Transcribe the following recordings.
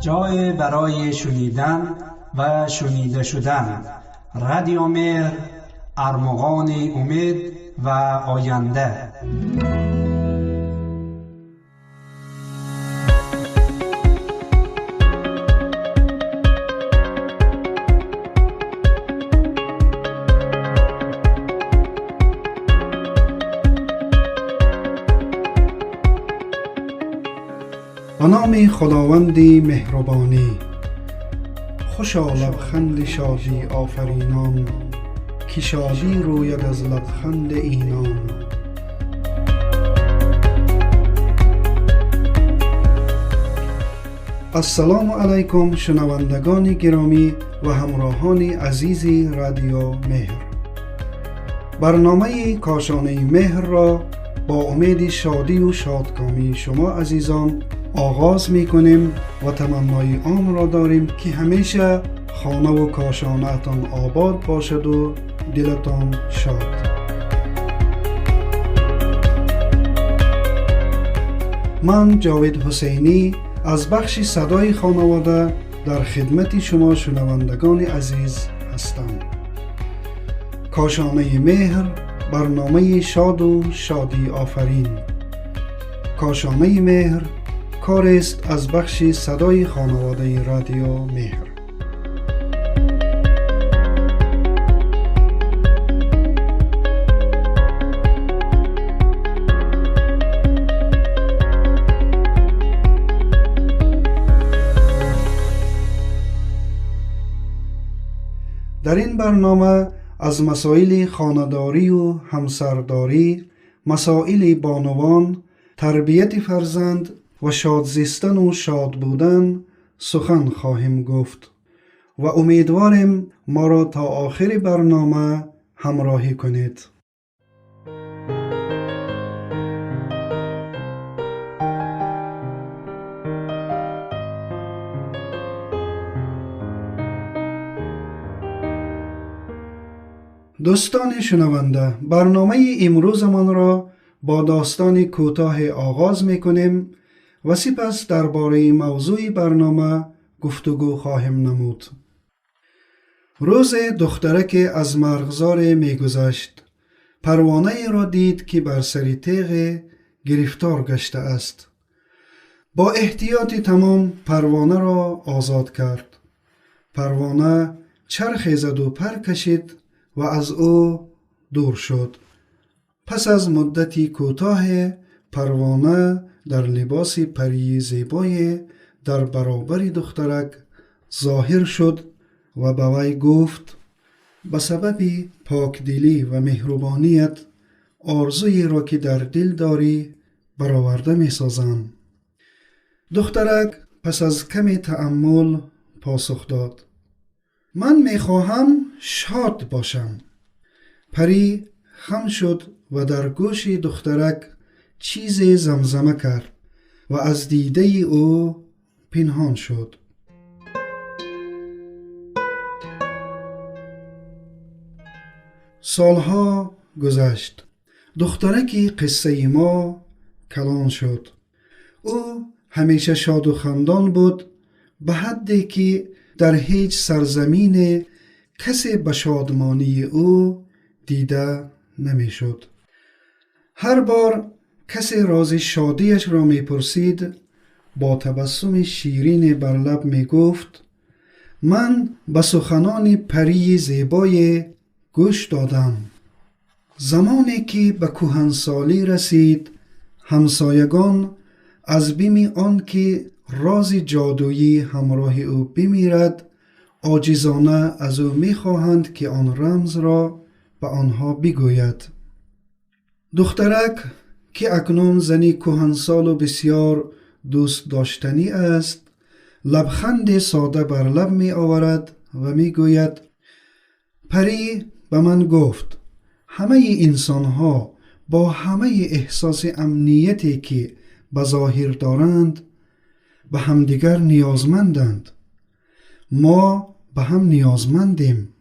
جای برای شنیدن و شنیده شدن. رادیو مهر، ارمغان امید و آینده. به نام خداوند مهربانی. خوشا لبخند شادی آفرینان، که شادی روید از لبخند اینان. السلام علیکم شنوندگان گرامی و همراهان عزیز رادیو مهر. برنامه کاشانه مهر را با امید شادی و شادکامی شما عزیزان آغاز می کنیم و تمنای آن را داریم که همیشه خانه و کاشانه‌تان آباد باشد و دلتان شاد. من جاوید حسینی از بخش صدای خانواده در خدمت شما شنوندگان عزیز هستم. کاشانه مهر، برنامه شاد و شادی آفرین. کاشانه مهر کار است از بخش صدای خانواده رادیو مهر. در این برنامه از مسائل خانه‌داری و همسرداری، مسائل بانوان، تربیت فرزند و شاد زیستن و شاد بودن سخن خواهیم گفت و امیدواریم ما را تا آخر برنامه همراهی کنید. دوستان شنونده، برنامه امروزمان را با داستان کوتاه آغاز می‌کنیم و سپس درباره موضوع برنامه گفتگو خواهیم نمود. روز دخترک از مرغزار می‌گذشت. پروانه را دید که بر سر تیغ گرفتار گشته است. با احتیاط تمام پروانه را آزاد کرد. پروانه چرخ زد و پر کشید و از او دور شد. پس از مدتی کوتاه پروانه در لباس پری زیبای در برابر دخترک ظاهر شد و به وی گفت: به سبب پاکدلی و مهربانیت آرزویی را که در دل داری برآورده می سازم. دخترک پس از کمی تأمل پاسخ داد: من می خواهم شاد باشم. پری خم شد و در گوش دخترک چیز زمزمه کرد و از دیده او پنهان شد. سالها گذشت. دخترکی قصه ما کلان شد. او همیشه شاد و خندان بود، به حدی که در هیچ سرزمین کسی به شادمانی او دیده نمیشد. هر بار کسی راز شادیش را میپرسید، با تبسم شیرین بر لب میگفت: من به سخنان پری زیبای گوش دادم. زمانی که به کهنسالی رسید، همسایگان از بیم آن که راز جادویی همراه او بمیرد، عاجزانه از او میخواهند که آن رمز را به آنها بگوید. دخترک که اکنون زنی کهنسال و بسیار دوست داشتنی است، لبخند ساده بر لب می آورد و می گوید: پری به من گفت همه انسانها با همه احساس امنیتی که به ظاهر دارند به همدیگر نیازمندند. ما به هم نیازمندیم.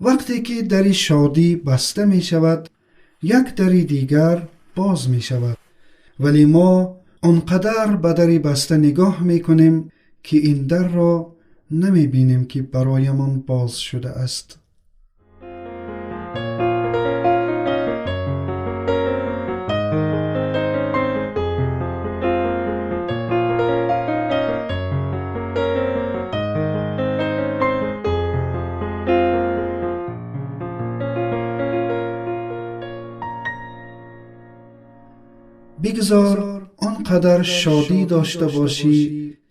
وقتی که در شادی بسته می شود، یک در دیگر باز می شود، ولی ما Он қадар ба дари баста нигоҳ мекунем, ки ин дарро намебинем, ки бароямон боз шудааст. Бигзор он қадар шодӣ дошта бошӣ,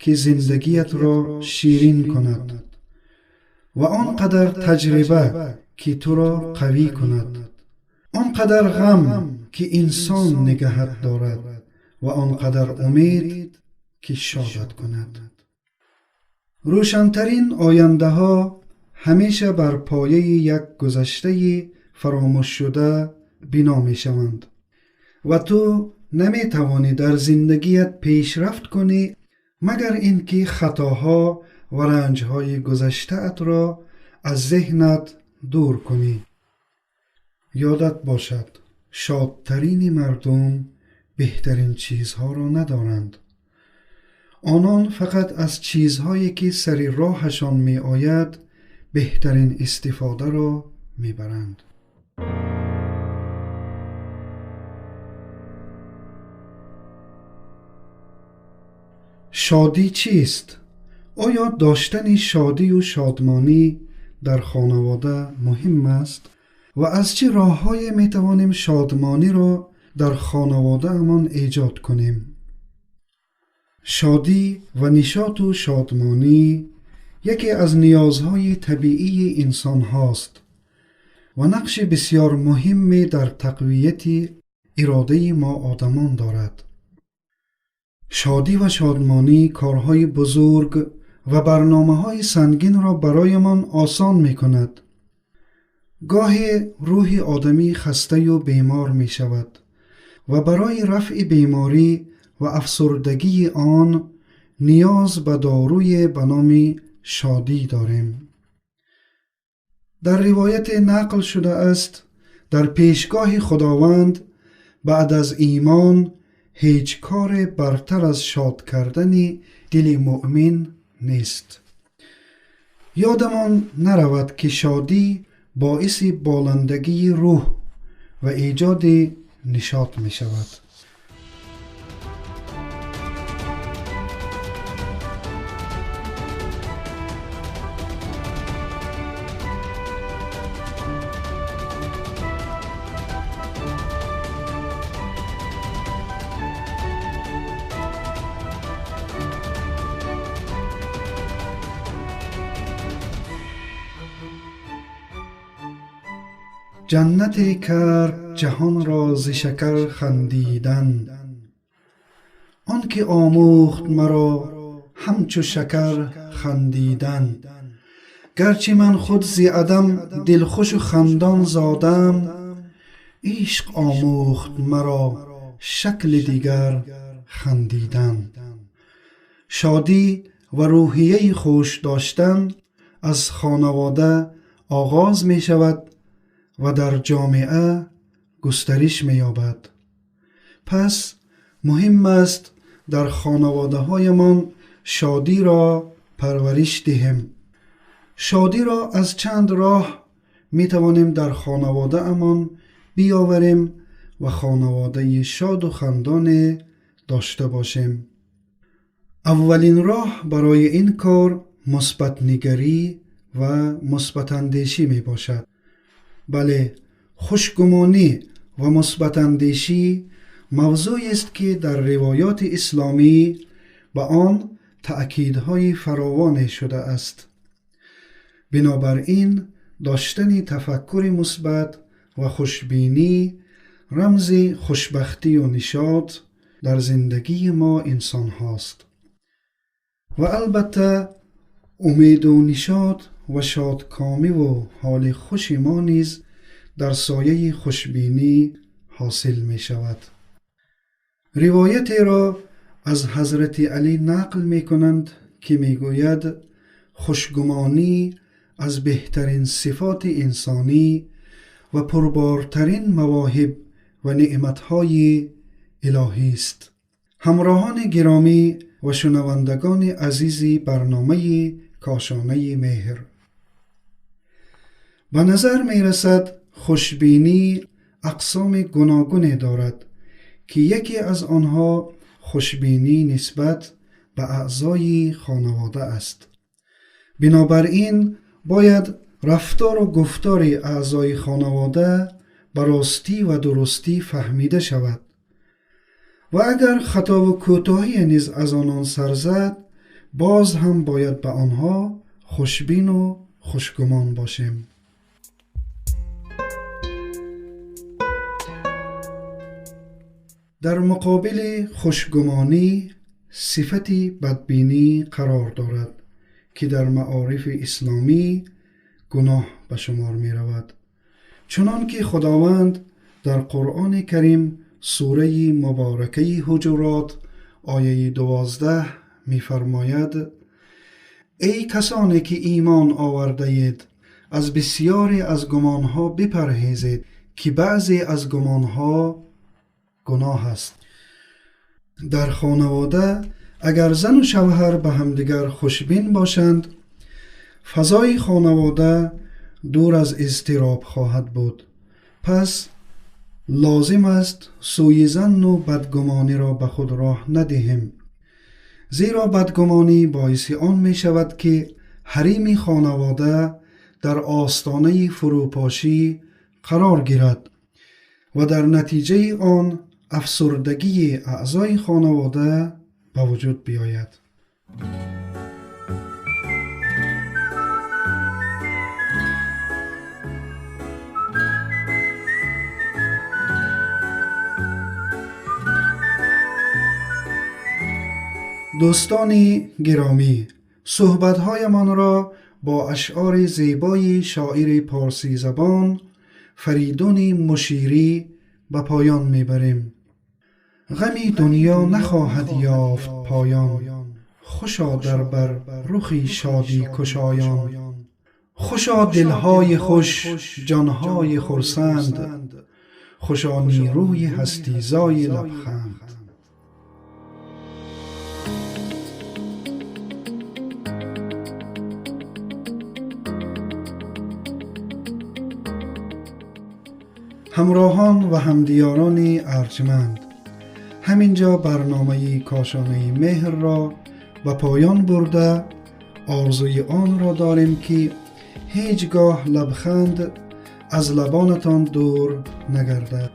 ки зиндагият ро ширин кунад, ва он қадар таҷриба, ки туро қавӣ кунад, он қадар ғам, ки инсон нигаҳат дорад, ва он қадар умед, ки шодат кунад. Рӯшантарин ояндаҳо ҳамеша бар пояи як гузаштаи фаромӯшшуда бино мешаванд ва ту наметавонӣ дар зиндагият пешрафт кунӣ, магар ин ки хатоҳо ва ранҷҳои гузаштаатро аз зеҳнат дур кунӣ. Ёдат бошад, шодтарини мардум беҳтарин чизҳоро надоранд. Онон фақат аз чизҳое, ки сари роҳашон меояд, беҳтарин истифодаро мебаранд. Шодӣ чист? Оё доштани шодию шодмонӣ дар хонавода муҳим аст? Ва аз чӣ роҳҳое метавонем шодмониро дар хонаводаамон эҷод кунем? Шодӣ ва нишоту шодмонӣ яке аз ниёзҳои табиии инсонҳост ва нақши бисёр муҳиме дар тақвияти иродаи мо одамон дорад. Шодӣ ва шодмонӣ корҳои бузург ва барномаҳои сангинро бароямон осон мекунад. Гоҳе рӯҳи одамӣ хастаю бемор мешавад ва барои рафъи беморӣ ва афсурдагии он ниёз ба доруе ба номи шодӣ дорем. Дар ривояте нақл шудааст, дар пешгоҳи Худованд баъд аз имон ҳеҷ коре бартар аз шод кардани дили муъмин нест. Ёдамон наравад, ки шодӣ боиси боландагии рӯҳ ва эҷоди нишот мешавад. Ҷаннате кард ҷаҳонро зи шакар хандидан, он ки омӯхт маро ҳамчу шакар хандидан. Гарчи ман худ зи адам дилхушу хандон зодам, ишқ омӯхт маро шакли дигар хандидан. Шодӣ ва рӯҳияи хуш доштан аз хонавода оғоз мешавад ва дар ҷомеа густариш меёбад. Пас муҳим аст дар хонаводаҳоямон шодиро парвариш диҳем. Шодиро аз чанд роҳ метавонем дар хонаводаамон биёварем ва хонаводаи шоду хандоне дошта бошем. Аввалин роҳ барои ин кор мусбатнигарӣ ва мусбатандешӣ мебошад. Бале, хушгумонӣ ва мусбатандешӣ мавзӯест, ки дар ривоёти исломӣ ба он таъкидҳои фаровоне шудааст. Бинобар ин доштани тафаккури мусбат ва хушбинӣ рамзи хушбахтию нишот дар зиндагии мо инсонҳост. Ва албатта умеду нишот ва шодкомиву ҳоли хуши мо низ дар сояи хушбинӣ ҳосил мешавад. Ривоятеро аз ҳазрати Алӣ нақл мекунанд, ки мегӯяд хушгумонӣ аз беҳтарин сифоти инсонӣ ва пурбортарин мавоҳиб ва неъматҳои илоҳист. Ҳамроҳони гиромӣ ва шунавандагони азизи барномаи Кошонаи Меҳр, ба назар мерасад хушбинӣ ақсоми гуногуне дорад ки яке аз онҳо хушбинӣ нисбат ба аъзои хонавода аст. Бинобар ин бояд рафтору гуфтори аъзои хонавода ба ростӣ ва дурустӣ фаҳмида шавад ва агар хатову кӯтоҳие низ аз онон сар зад, боз ҳам бояд ба онҳо хушбину хушгумон бошем. Дар муқобили хушгумонӣ сифати бадбинӣ қарор дорад ки дар маорифи исломӣ гуноҳ ба шумор меравад. Чунон ки Худованд дар Қуръони Карим сураи муборакаи Ҳуҷурот ояи 12 мефармояд: эй касоне ки имон овардаед, аз бисёре аз гумонҳо бипарҳезед ки баъзе аз гумонҳо гуноҳ аст. Дар хонавода агар зану шавҳар ба ҳамдигар хушбин бошанд, фазои хонавода дур аз изтироб хоҳад буд. Пас лозим аст сӯи занну бадгумониро ба худ роҳ надиҳем, зеро бадгумонӣ боиси он мешавад ки ҳарими хонавода дар остонаи фурӯпошӣ қарор гирад ва дар натиҷаи он афсурдагии аъзои хонавода ба вуҷуд биёяд. Дӯстони гиромӣ, суҳбатҳоямонро бо ашъори зебои шоири порсизабон Фаридуни Муширӣ ба поён мебарем. Ғами дунё нахоҳад ёфт поён, хушо дар бар рухи шодӣ кушоён. Хушо дилҳои хуш, ҷонҳои хурсанд, хушо нерӯи ҳастизои лабханд. Ҳамроҳон ва ҳамдиёрони арҷманд, ҳаминҷо барномаи Кошонаи Меҳрро ба поён бурда орзуи онро дорем ки ҳеҷ гоҳ лабханд аз лабонатон дур нагардад.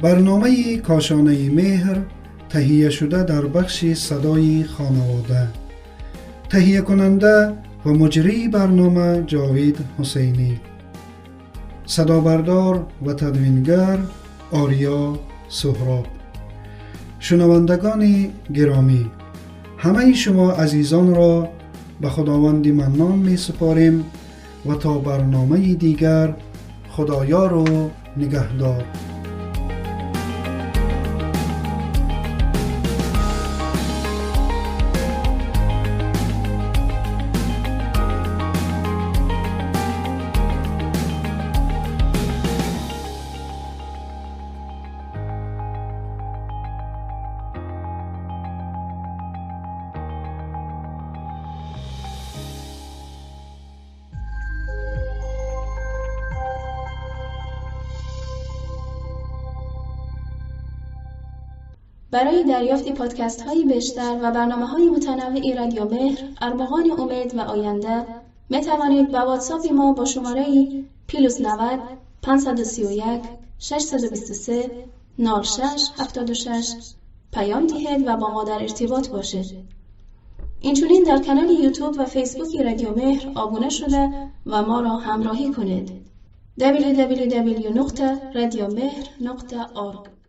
Барномаи Кошонаи Меҳр таҳия шуда дар бахши садои хонавода. Таҳиякунанда ва муҷрии барнома Ҷовид Ҳусайнӣ, садобардор ва тадвингар Ориё Суҳроб. Шунавандагони гиромӣ, ҳамаи шумо азизонро ба Худованди Маннон месупорем ва то барномаи дигар Худоёру нигаҳдор. برای دریافت پادکست های بیشتر و برنامه های متنوع رادیو مهر، ارمغان امید و آینده می توانید با واتساپ ما با شماره +90 531 623 06 76 پیام دهید و با ما در ارتباط باشید. اینچنین در کانال یوتیوب و فیسبوک رادیو مهر آبونه شده و ما را همراهی کنید. www.radiomehr.org